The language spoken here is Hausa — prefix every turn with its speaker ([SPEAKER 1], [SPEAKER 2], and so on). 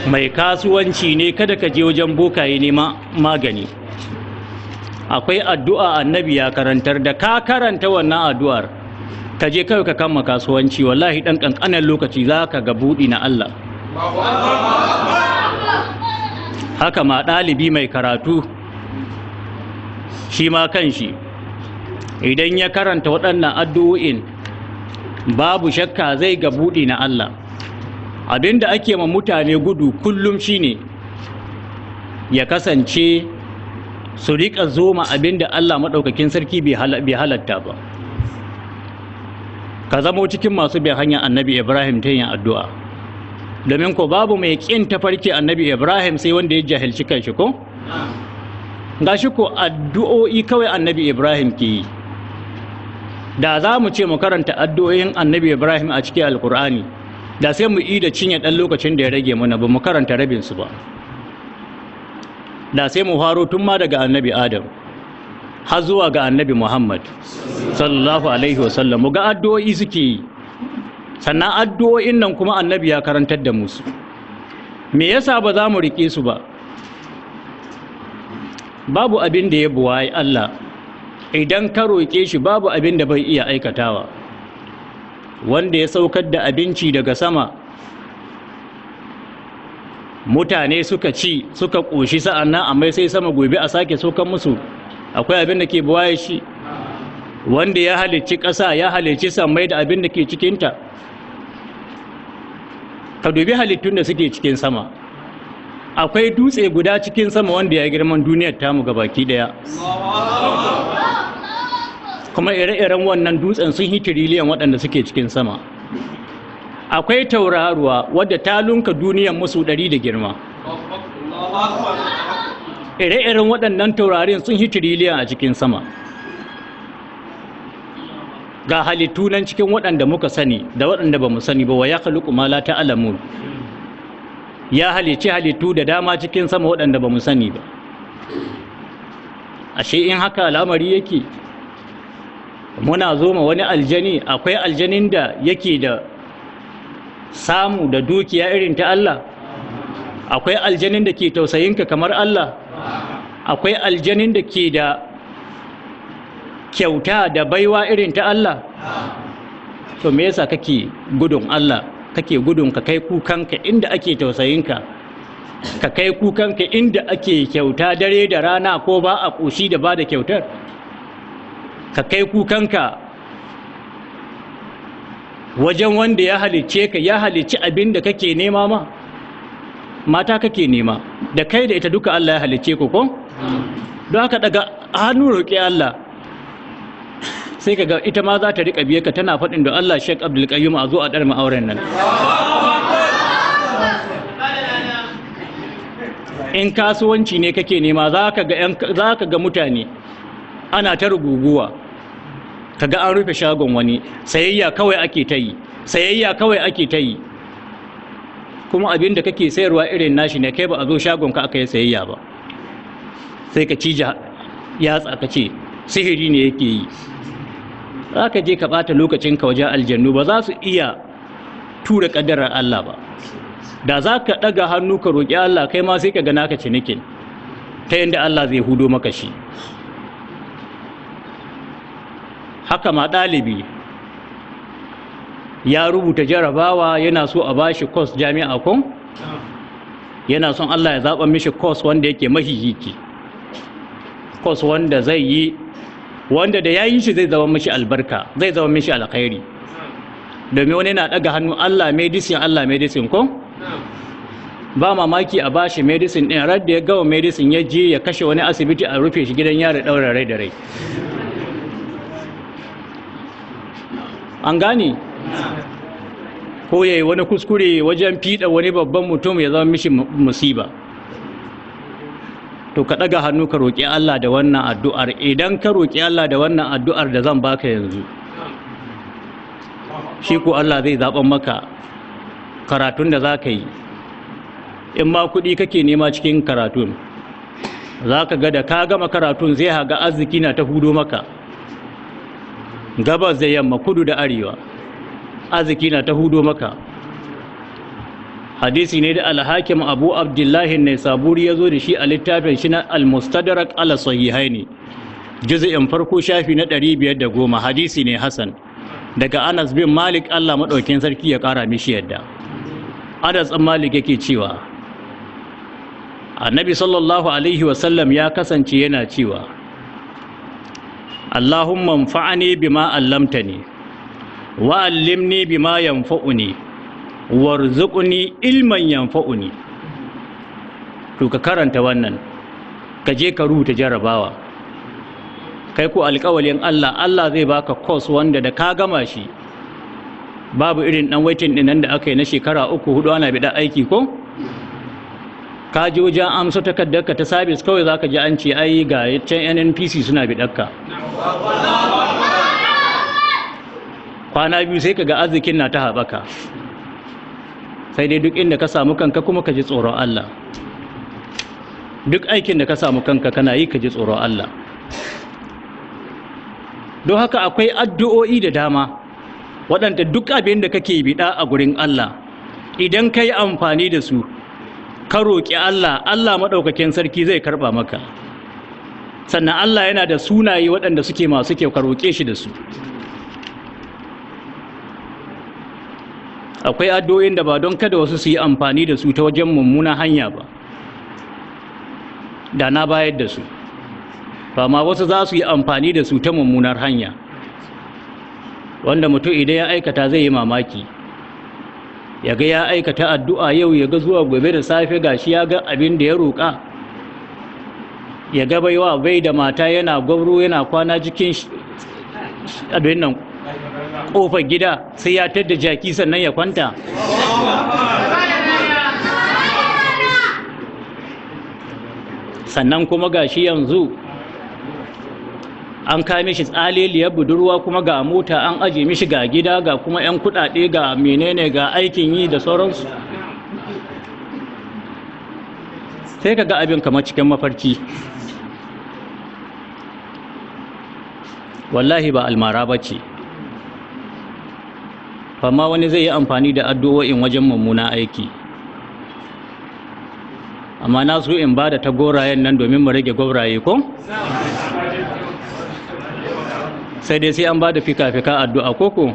[SPEAKER 1] Mai kasuwanci ne, kada ka je wajen bokaye nema magani. Akwai addu'a, annabi ya karantar da ka karanta wannan addu'ar, ka je kawai ka kama kasuwanci. Wallahi ɗan ƙanƙanin lokaci za ka ga buɗi na Allah. Haka ma ɗalibi mai karatu, shi ma kan shi idan ya karanta waɗannan addu'o'in, babu shakka zai ga buɗi na Allah. Abinda ake ma mutane gudu kullum shine ya kasance su riƙa zoma abinda Allah maɗaukakin sarki bai halatta ba. Ka zamo cikin masu bin hanyar Annabi Ibrahim ta yin addu'a, domin ko babu mai ƙin tafarki Annabi Ibrahim sai wanda ya jahilci kanshi. Ko gashi ko addu'o'i kawai Annabi Ibrahim ke yi. Da za mu ce mu karanta addu'o'in Annabi Ibrahim a cikin Alkur'ani, da sai mu yi da cinye ɗan lokacin da ya rage mana ba mu karanta rabinsu ba. Da sai mu faro tun ma daga Annabi Adam har zuwa ga Annabi Muhammad sallallahu alaihi wasallam, mu ga addu'o'i suke yi. Sannan addu'o'in nan kuma Annabi ya karantar da musu. Me yasa ba za mu rike su ba? Babu abin da ya buwaye Allah. Idan ka roƙe shi, babu abin da bai iya aikatawa. Wanda ya saukar da abinci daga sama, mutane suka ci suka ƙoshi, sa'annan amma sai sama gobe a sake saukar musu, akwai abin da ke buwaye shi? Wanda ya halicci ƙasa, ya halicci sammai da abin da ke cikinta. Ka dubi halittun da suke cikin sama. Akwai dutse guda cikin sama wanda ya girman duniyar tamu baki daya, kuma ire-iren wannan dutsen sun yi tiriliyan waɗanda suke cikin sama. Akwai tauraruwa wadda ta lunka duniyar musu 100 da girma. Ire-iren waɗannan taurarin sun yi tiriliyan a cikin sama. Ga halittu nan cikin waɗanda muka sani da waɗanda ba mu sani ba. Wa ya khluqu ma la ta'lamun. Ya halicci halittu da dama cikin sama waɗanda ba mu sani ba. Ashe in haka al'amari yake, muna zo ma wani aljani. Akwai aljanin da yake da samu da dukiya irin ta Allah? Akwai aljanin da ke tausayinka kamar Allah? Akwai aljanin da ke da kyauta da baiwa irin ta Allah? To me yasa kake gudun Allah? Kake gudun ka kai kukanka inda ake tausayinka, ka kai kukanka inda ake kyauta dare da rana, ko ba a ƙoshi da ba da kyautar? Ka kai kukanka wajen wanda ya halicce ka, ya halicci abin da kake nema. Ma mata kake nema, da kai da ita duka Allah ya halicce ku, ko? Don haka daga hannu roƙi Allah, sai ka ga ita ma za ta riƙa biye ka tana faɗin, "Da Allah, Sheikh Abdul Qayyum, a zo a ɗarma auren nan." In kasuwanci ne kake nema, za ka ga mutane ana ta ruguguwa, ka ga an rufe shagon wani, sayayya kawai ake ta yi, sayayya kawai ake ta yi. Kuma abin da kake sayarwa irin nashi ne, kai ba a zo shagon ka aka yi sayayya ba. Sai ka cija yatsa ka ce sihiri ne yake yi. Za ka je ka ɓata lokacinka wajen aljannu, ba za su iya tura ƙaddarar Allah ba. Da za ka ɗaga hannu ka roƙi Allah, kai ma sai ka gana ka cinikin ta yadda Allah zai hudo maka shi. Haka ma ɗalibi ya rubuta jarabawa, yana so a bashi course jami'a, kun yana son Allah ya zaɓa mishi course wanda yake mahihiki, course wanda zai yi, wanda da ya yi shi zai zama mishi albarka, zai zama mishi alkhairi. Domin wani na ɗaga hannu, "Allah, medicine, Allah, medicine," ko? Ba mamaki a bashi medicine ɗin, rar da ya gawa medicine ya je ya kashe wani asibiti, a rufe shi gidan yari ɗaura rai da rai. An gane? Ko ya yi wani kuskure wajen fiɗa wani babban mutum, ya zama mishi musiba. To ka ɗaga hannu ka roƙi Allah da wannan addu'ar. Idan ka roƙi Allah da wannan addu'ar da zan baka yanzu, shi ko Allah zai zaɓan maka karatun da za ka yi. In ma kuɗi kake nema cikin karatun, za ka ga da ka gama karatun zai haga arziki na ta hudo maka gabas da yamma, kudu da arewa, arziki na ta hudo maka. Hadisi ne da Al-Hakim Abu Abdullahi ne Saburi ya zo da shi a littafin shi na Al-Mustadrak ala Sahihaini, juz'in farko, shafi na 510. Hadisi ne hasan, daga Anas bin Malik, Allah madaukakin sarki ya kara mishi yadda. Anas bin Malik yake cewa Annabi sallallahu alaihi wasallam ya kasance yana cewa: "Allahumma anfa'ni bima 'allamtani wa 'allimni bima yanfa'uni warzuqni ilman yanfa'uni." To, ka karanta wannan, ka je ka rubuta jarabawa. Kai ko alƙawalin Allah, Allah zai baka course wanda da ka gama shi babu irin dan waiting din nan da aka yi na shekara 3, 4 ana bida aiki. Ko ka je wajen amsa takardarka ta service, kawai zaka ji an ce ai ga can NNPC suna bidarka. Kwana biyu sai ka ga arzikin na ta haɓaka. Sai dai duk inda ka samu kanka kuma ka ji tsoron Allah. Duk aikin da ka samu kanka kana yi, ka ji tsoron Allah. Don haka akwai addu'o'i da dama waɗanda duk abin da kake biɗa a gurin Allah, idan ka yi amfani da su ka roƙi Allah, Allah maɗaukakin sarki zai karɓa maka. Sannan Allah yana da sunaye waɗanda suke masu kyau, ka roƙe shi da su. Akwai addu'o'in da ba don kada wasu su yi amfani da su ta wajen mummuna hanya ba, da na bayar da su, ba ma wasu za su yi amfani da su ta mummunar hanya, wanda mutum idan ya aikata zai yi mamaki, ya ga ya aikata addu'a yau, ya ga zuwa gobe da safe gashi ya ga abin da ya roƙa, ya ga baiwa bai da mata, yana gwabro, yana kwana cikin abin nan kofar gida, sai ya tadda jaki sannan ya kwanta. Sannan kuma gashi yanzu an kai mishi tsaleliyar budurwa, kuma ga mota an aje mishi, ga gida, ga kuma 'yan kudade, ga menene, ga aikin yi da sauransu. Sai ka ga abin kamar cikin mafarki. Wallahi ba almara ba ce. Amma wani zai yi amfani da addu'o'in wajen mummuna aiki. Amma na so in ba da ta gorayen nan domin mu rage goraye, ko? Sai dai sai an ba da fika-fika addu'a koko.